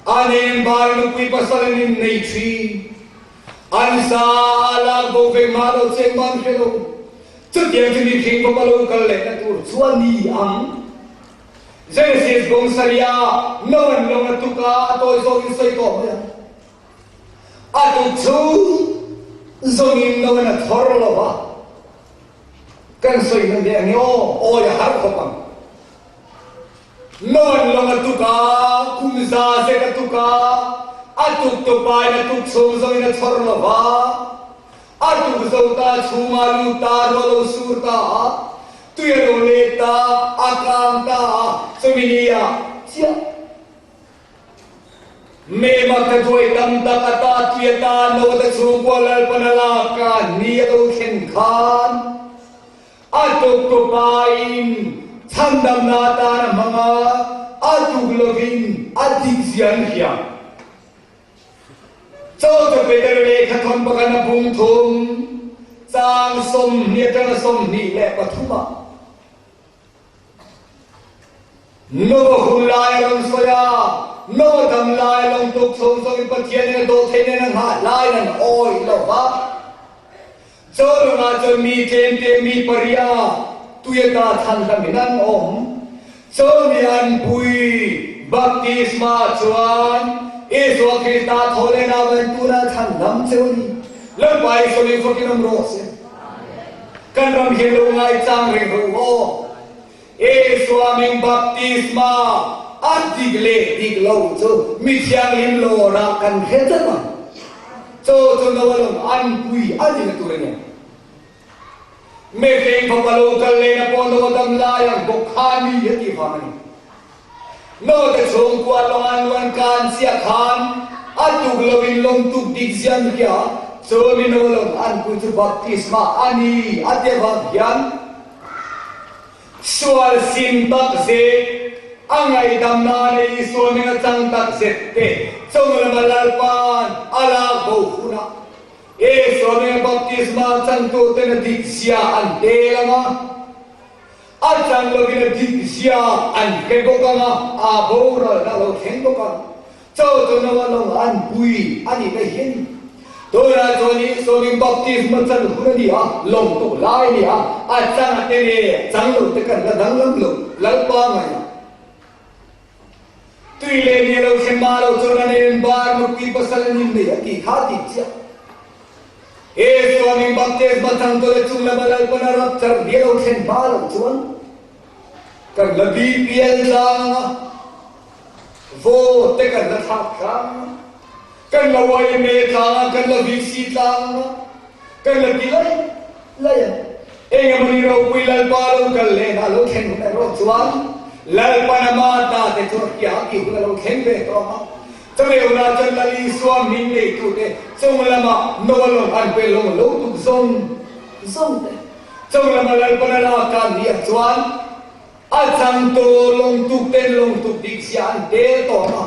Speaker 2: a nem bar nupui pasal an innei thin. An sa a lak bo ve hma lo cheng ban hre lo. Chutiang chu mihring bawk a lo kal lehna tur chu a ni ang. Genesis bawng sarih-a Noan lawng a tuk a, a tawi zawkin sawi tawh mai ang. A tuk chu zawngin Noan a thawr lo va. Kan sawi hman ve ang i aw, awi a har khawp ang. Nawn lawng a tuk a, kum za zet a tuk a, a tuk tupain a tuk chhung zawngin a chhawr lo va, a tuk zo ta chhuma lut ta, ruah lo sur ta a, tui a lo let ta, a kang ta a, chumi ni ah chiah Mema ka duai tam tak a ta tui a ta no te chhungkua Lalpan a lak ka ni a lo thlen khan a tuk tupain chhandamna atan a hmang a, a tuk lovin a dik zia an hria. Chaw chu Peter lehkha thawn pakhat a bung thum chang 20 atanga 23 ah. Noa hun lai a rawn sawi a, Noa dam lai lawng tuk chhung zawngin Pathianin a dawh theih nen a nghah laiin an awih lo va. Chawlungah chuan mi tlemte mi paria tui ata chhan hlamin an awm. Chawlni an pui baptisma chuan Isua Krista thaw leh nau an tunah chhan hlam cheu a ni. Lalpa Isua nih fakin awm rawh se. Kan ram hian lo ngaichang reng rawh u aw. Isua min baptisma a dik leh dik lo chu mi thianghlim lawrah kan hre tlat ang. Chaw chu no alawm an pui a ni na tur a nia. Mifing fapa lo kal lehna pawh no a dam lai ang bawk kha ni a tih vang a ni. No te chhungkua lawng an luan kan chiah khan a tuk loin lawng tuk dik zian hria chu mi no lawng an pui chu baptisma a ni a ti avang hian sual sim tak zet a ngaihdam na leh Isua hming a chang tak zet te chung lama Lalpa'n a lak bo hunah Isua hming a baptisma changtu ten a dik zia an tel ang a. A chan lovin a dik zia an hre bawk ang a, a boralna a lo thleng bawk ang. Chaw chu no a lawng an pui a nih daih hian. Tunah chuan Isuamin baptisma chan hun a ni a, lawng tawh lai a ni a, a chang a te nge a chang lo te kan la danglam lo, Lalpa ngaih. Tui leh ni lo hre ma lo chuan an en bar nupui pasal an innei a tih kha a tih chiah. Isuamin baptisma chang tawh leh chung lama Lalpan a rap char ni lo thlen hma lo chuan kan la BPL tlang ang a, vote te kan la thlak tlang ang a, kan la YMA tlang ang a, kan la VC tlang ang a. Kan la ti lai lai a. Engemawni ropui Lalpa lo kal lehna a lo thlen hun erawh chuan Lalpan ama tate chu a hria a tih hun a lo thleng ve tawh ang a. Chawlehuna chuan Lal Isua min neitute chung lama Noa lawng an pe lawng lo tuk zawng zawng te chung lama Lalpan a lak tan ni ah chuan a changtu lawng tuk ten lawng tuk dik zia an tel tawh ang a,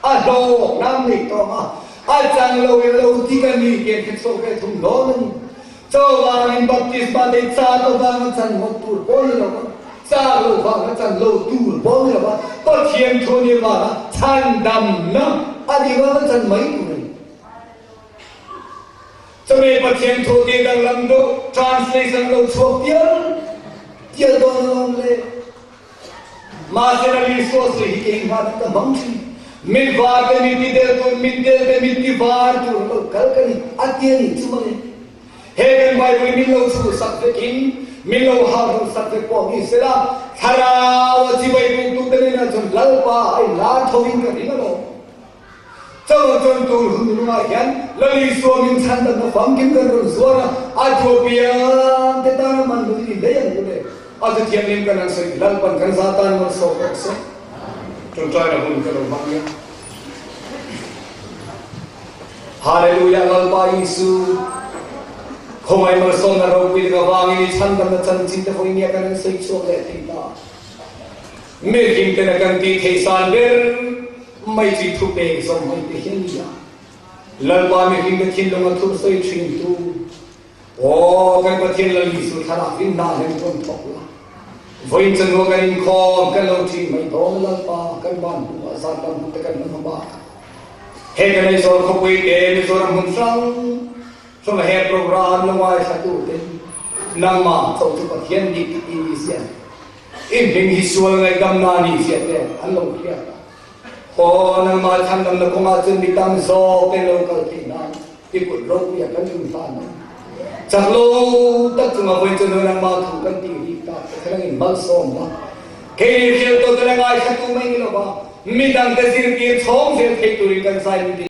Speaker 2: a hlawk nan nei tawh ang a, a chang lo in lo dik a ni tih an hre chhuak ve thung dawn a ni. Chuvangin baptisma nei chak avanga chan ngawt tur pawh ni lo va, chak lo vanga chan lo tur pawh ni lo va, Pathian thu ni vanga chhandamna a nih vanga chan mai tur a ni. Chumi Pathian thu tih danglam duh translation lo chhuak tial tial dawn alawm le. Mahse Lal Isua sawi hi kei hma chu ka hmang thin. Mit var te mit ti del tur, mit del te mit ti var tur lo kal ka ni a ti a nih chu mawle. He kan Bible min lo chhuh sak vekin min lo hal ru sak vek pawh ni sela, thlarau a chibai buk tu te nena chuan Lalpa a inlar tho in ka ring alawm. Chauh chuan tur hun runah hian Lal Isua min chhandanna famkim kan rawn zuar a, a tua pian te tana man hun ni hlei ang u le. A chu thianghlim kan han sawi Lalpan kan za tan rawn sawp rawh se. Ṭawngṭaina hun ka lo hmang nia. Hallelujah Lalpa Isu khawngaih malsawmna ropui leh avangin i chhandamna chanchin te vawi nia kan han sawi chhuak leh thei ta. Mihring ten a kan tih theih san ber mai chi thu pek zawm mai te hian nia. Lalpa mihring te thinlung a thur sawi thin tu. Aw kan Pathian Lal Isu thlalak in hna hleng tawn thawk la. Vawiin chanua kan inkhawm kan lo thin mai dawn Lalpa kan ban hnu ah zan lam hun te kan la hma bak. He kan Aizawl khawpui te Mizoram hmun hrang hrang a he program lo ngaithla tu te nangmah chauh chu Pathian dik tak in ni siam. I hming hi sual ngaihdamna a nih zia te an lo hriat a. Haw, nangmah chhandamna kawngah chuan mi tam zawk te lo kal theih nan i kut ropui a kan inhlan a. Chak lo tak chunga vawi chu nu nangmah thu kan tih rih tak te kha langin malsawm la. Keini hriat tawh te la ngaithla tu mai ni lova midang te zirtir chhawng zel theih turin kan zai min ti.